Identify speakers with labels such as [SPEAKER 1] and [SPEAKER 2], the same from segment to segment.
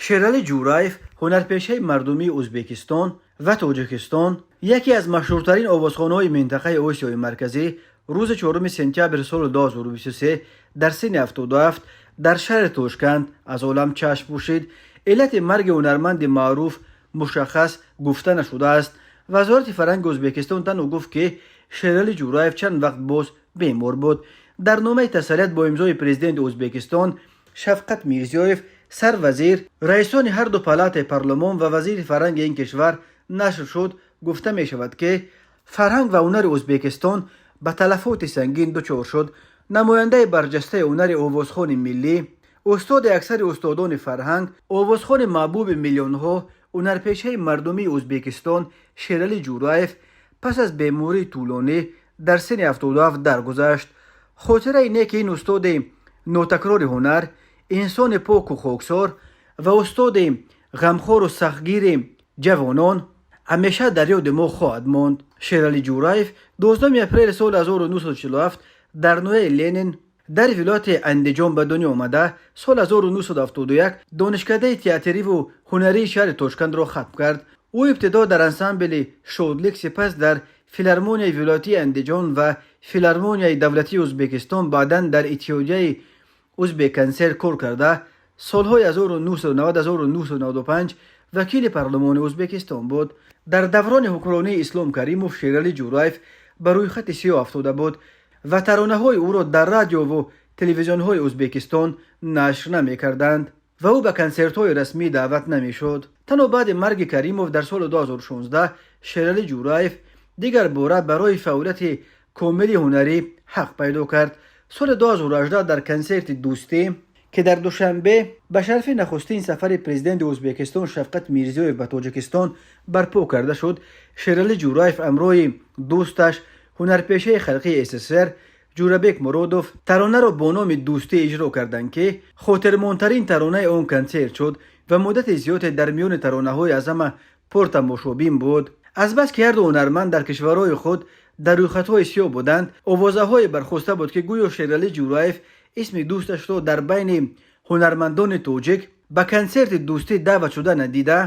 [SPEAKER 1] Шералӣ Ҷӯраев, ҳунарпешаи мардумии Ӯзбекистон ва Тоҷикистон, яке аз машҳуртарин овозхонҳои минтақаи Осиёи Марказӣ, рӯзи 4 сентябри соли 2023 дар синни 77 дар шаҳри Тошканд аз олам чашм пӯшид. Иллати марги ҳунарманди маъруф мушаххас гуфта нашудааст. Вазорати фарҳанги Ӯзбекистон танҳо гуфт, ки Шералӣ Ҷӯраев чанд вақт боз бемор буд. Дар номаи тасалият бо имзои президенти Ӯзбекистон Шавкат Мирзиёев, сарвазир, раисони ҳарду палатаи парлумон ва вазири фарҳанги ин кишвар нашр шуд, гуфта мешавад, ки фарҳанг ва ҳунари Ӯзбекистон ба талафоти сангин дучор шуд. Намояндаи барҷастаи ҳунари овозхони миллӣ, устоди аксари устодони фарҳанг, овозхони маҳбуби миллионҳо, ҳунарпешаи мардумии Ӯзбекистон Шералӣ Ҷӯраев пас аз бемории тӯлонӣ дар синни 77 даргузашт. Хотираи неки ин устоди нотакрори ҳунар, инсони поку хоксор ва устоди ғамхору сахтгири ҷавонон ҳамеша дар ёди мо хоҳад монд. Шералӣ Ҷӯраев 12 апрели соли 1947 дар ноҳияи Ленин дар вилояти Андиҷон ба дунё омада, соли 1971 Донишкадаи театриву ҳунарии шаҳри Тошкандро хатм кард. Ӯ ибтидо дар ансамбли «Шодлик», сипас дар Филармонияи вилоятии Андиҷон ва Филармонияи давлатии Ӯзбекистон, баъдан дар Иттиҳодияи Ӯзбекконсерт кор карда, солҳои 1990-1995 вакили парлумони Ӯзбекистон буд. Дар даврони ҳукмронии Ислом Каримов Шералӣ Ҷӯраев ба рӯйхати сиёҳ афтода буд ва таронаҳои ӯро дар радиову телевизионҳои Ӯзбекистон нашр намекарданд ва ӯ ба консертҳои расмӣ даъват намешуд. Танҳо баъди марги Каримов дар соли 2016 Шералӣ Ҷӯраев дигар бора барои фаъолияти комили ҳунарӣ ҳақ пайдо кард. Соли 2018 дар консерти дӯстӣ, ки дар Душанбе ба шарафи нахустин сафари президенти Ӯзбекистон Шавкат Мирзиёев ба Тоҷикистон барпо карда шуд, Шералӣ Ҷӯраев ҳамроҳи дӯсташ, ҳунарпешаи халқии СССР Ҷӯрабек Муродов, таронаро бо номи «Дӯстӣ» иҷро карданд, ки хотирмонтарин таронаи он консерт шуд ва муддати зиёде дар миёни таронаҳои аз ҳама пуртамошобин буд. Азбаски ҳарду ҳунарманд дар кишварҳои худ дар рӯйхатҳои сиёҳ буданд, овозаҳое бархоста буд, ки гӯё Шералӣ Ҷӯраев исми дӯсташро дар байни ҳунармандони тоҷик ба консерти дӯстӣ даъват шуда надида,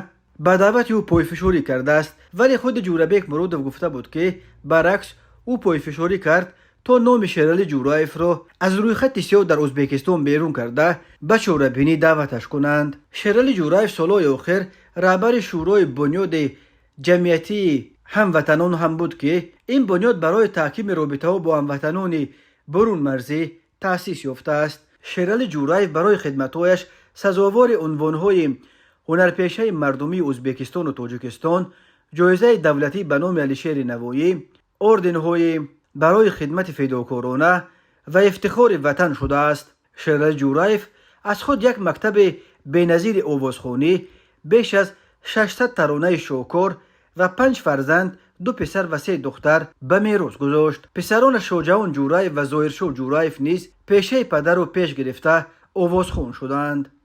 [SPEAKER 1] ба даъвати ӯ пойфишорӣ кардааст. Вале худи Ҷӯрабек Муродов гуфта буд, ки баръакс, ӯ пойфишорӣ кард, то номи Шералӣ Ҷӯраевро аз рӯйхати сиёҳ дар Ӯзбекистон берун карда, ба чорабинӣ даъваташ кунанд. Шералӣ Ҷӯраев солҳои охир раҳбари Шӯрои бунёди ҷамъиятии ҳамватанон ҳам буд, ки ин бунёд барои таҳкими робитаҳо бо ҳамватанони бурунмарзӣ таъсис ёфтааст. Шералӣ Ҷӯраев барои хидматҳояш сазовори унвонҳои ҳунарпешаи мардумии Ӯзбекистону Тоҷикистон, ҷоизаи давлатӣ ба номи Алишери Навоӣ, орденҳои барои хидмати федокорона ва ифтихори ватан шудааст. Шералӣ Ҷӯраев аз худ як мактаби беназири овозхонӣ, беш аз 600 таронаи шоҳкор ва панҷ фарзанд, ду писар ва се духтар, ба мерос гузошт. Писаронаш Шоҳҷаҳон Ҷӯраев ва Зоҳиршоҳ Ҷӯраев низ пешаи падарро пеш гирифта, овозхон шуданд.